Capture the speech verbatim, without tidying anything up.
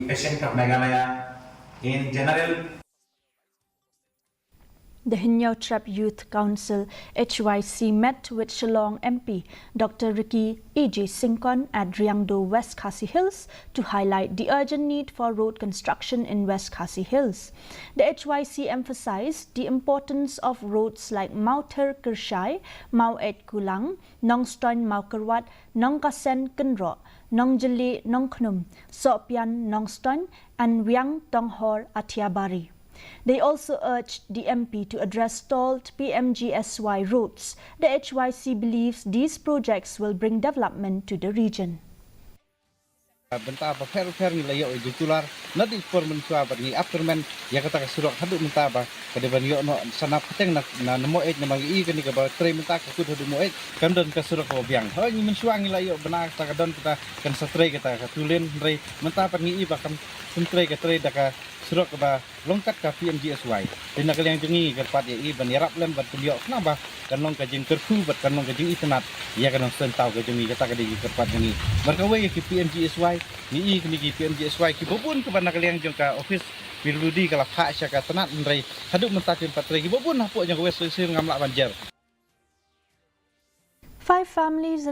Education of Meghalaya in general. The Hynñiewtrep Youth Council, H Y C, met with Shillong M P Doctor Ricky E J Syngkon at Riangdo, West Khasi Hills, to highlight the urgent need for road construction in West Khasi Hills. The H Y C emphasized the importance of roads like Mawther Kyrshai, Maweit Kulang, Nongstoiñ Mawkyrwat, Nongkasen Kynroh, Nongjyllei Nongkhnum, Sohpian Nongstoiñ, and Wiang Tonghor Athiabari. They also urged the M P to address stalled P M G S Y roads. The H Y C believes these projects will bring development to the region. Bynta ba pher pher ngi la ïoh ïa jingkular naduh por mynshuwa bad ngi ap kyrmen ïa kata ka surok haduh mynta ba ka dei ban ïoh noh sana pateng na na Maweit, namar ngi i kane kaba trei mynta ka kut haduh Maweit kam don ka surok kaba biang. Hooid, ngi mynshuwa ngi la ïoh bna kata ka don kata kan sa trei kata ka two lane, hynrei mynta pat ngi i ba kam shym trei ka trei da ka surok kaba long kat ka P M G S Y. Te na ka liang jong ngi ngi kyrpad ïa i ban ïarap lem ban pynïoh khnang ba kan long ka jingkyrkhu bad kan long ka jingitynnad ïa ka Nongstoiñ Taw ka jong ngi. Kata ka dei ka jingkyrpad jong ngi. Bad kawei ïa ki P M G S Y, ngi i kine ki P M G S Y kiba bun kiba na ka liang jong ka office P W D ka la phah sha ka tnat, hynrei haduh mynta kim pat trei, kiba bun hapoh jong ka West Khasi Hills ngam lah ban jer. Five families in